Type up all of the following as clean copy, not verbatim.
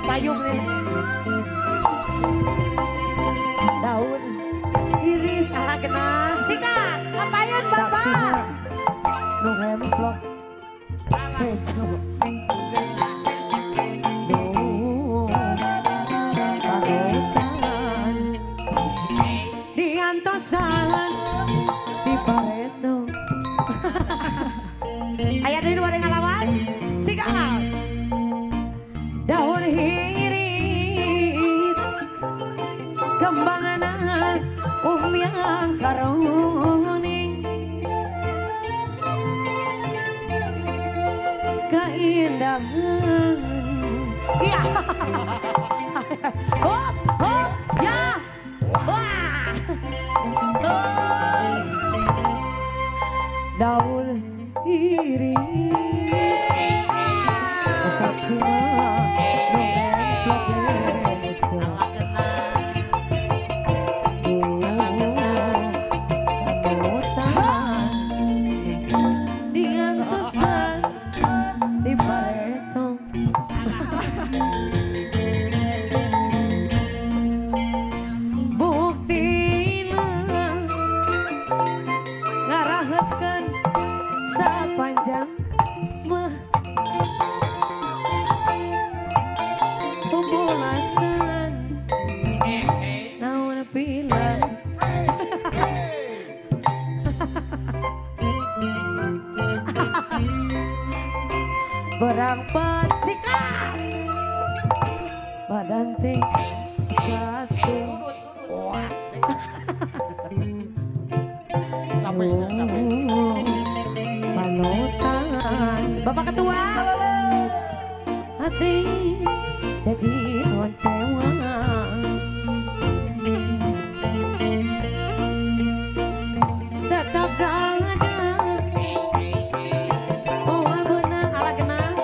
Payung nih. Daun iris ala genah. Sikat, Ngapain Bapak? Nu hemplok. Hejo. Panutan diantosan di pareto. Aya deui nu bade ngalawan? Sikat. Daun hiris kembangana umyang karoning keindahan. Iya. Hop, hop, ya. Wah. Oh. Daun iris saksina nu ngemplok hejo. Panutan diantosan di pareto. Buktina ngarahetkeun sapanjang mah pembulasan naon pila. Berang sikat badan ting satu. Capek, capek. Panutan Bapak Ketua hati jadi kecewa. Tetap ada moal beunang ala genah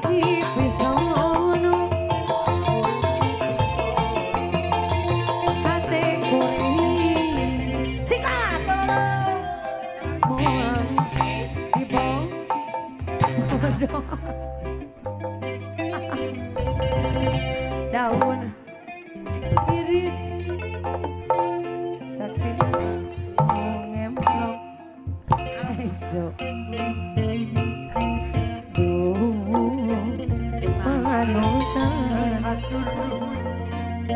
di pisono hate kuring sikat moal dibodoh. Daun iris saksina ngemplok hejo. Panutan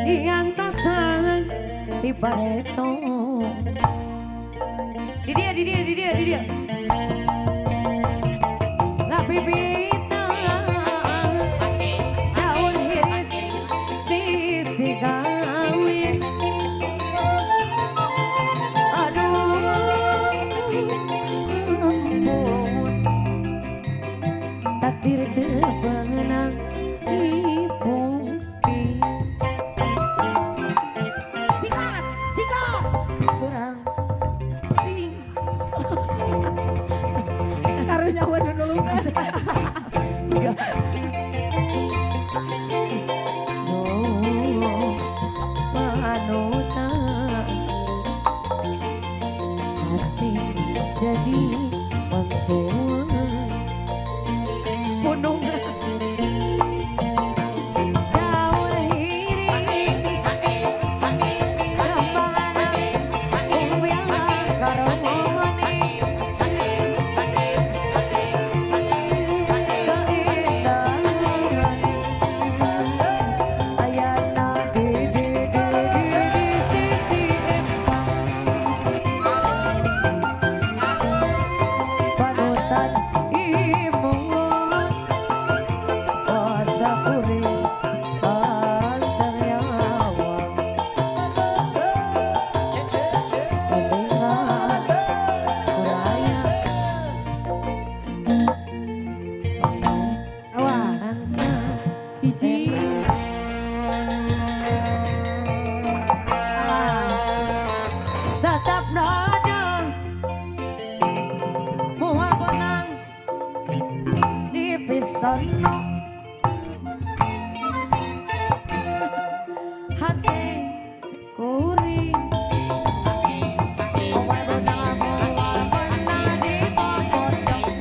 diantosan di pareto. Di dia, di dia, di dia, di dia. Ngapipitan daun hiris sisi kawin. Aduh ampun takdir teu beunang dipungkir. Sikat, sikat kurang ting. Karunya we nulungan. Oh, panutan hati jadi konsumen. Punung. Daun hiris kembangana umyang karomone keindahan ayana di di di di di sisi empang. Panutan imun kuasa kuring antar nyawa Bandingan Suraya. Awas. Hiji. Tetap nada moal benang di pisono hati kuring. Moal benang, moal benang di popodong.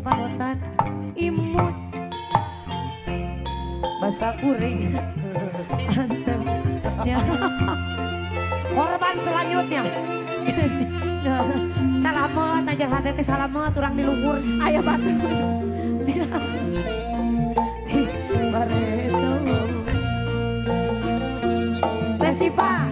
Panutan Basa kuring antengnya. Korban selanjutnya. Salamet aja hati teh salamet urang di luhur. Aya batu. Bareto. Resipa.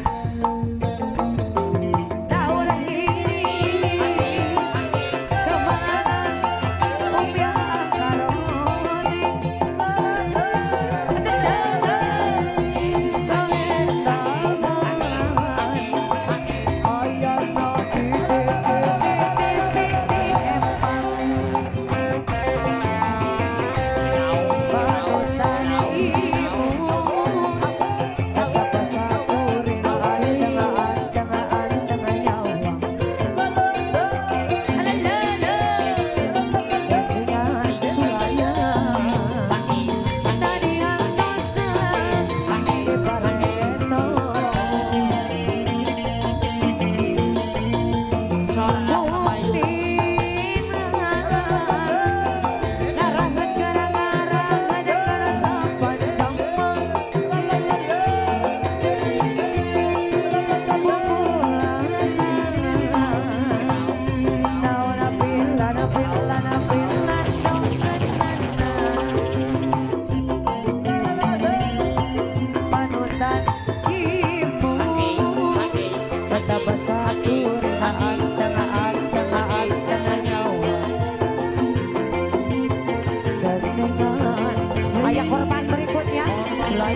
Ayah korban berikutnya. Ya,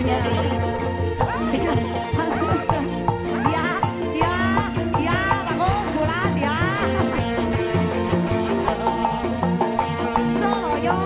ya, ya, bagus bulat ya. Soloyo.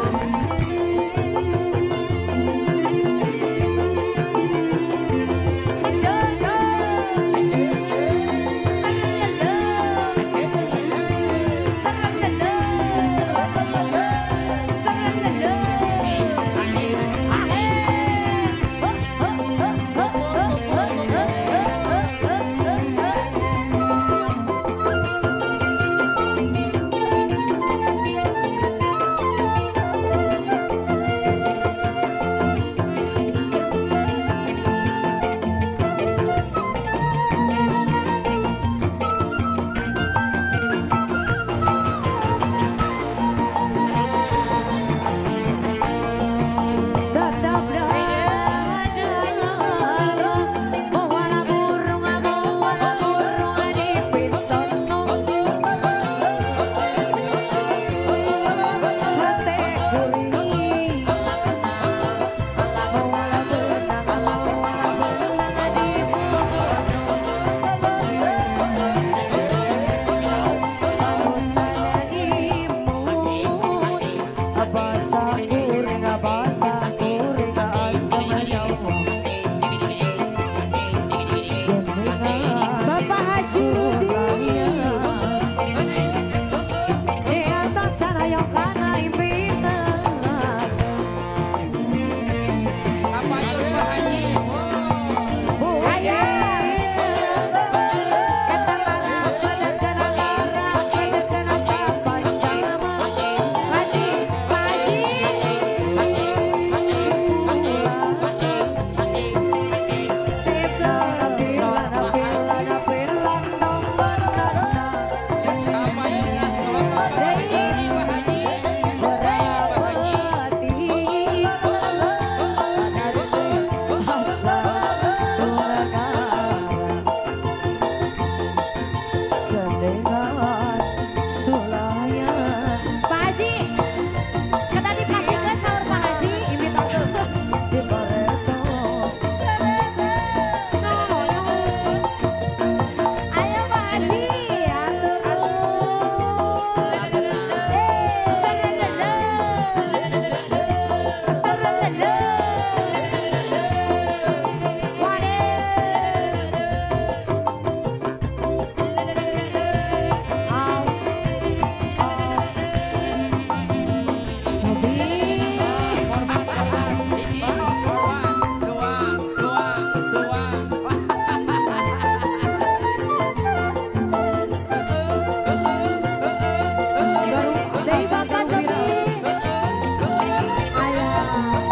Dari Bapak Sobi. Ayah.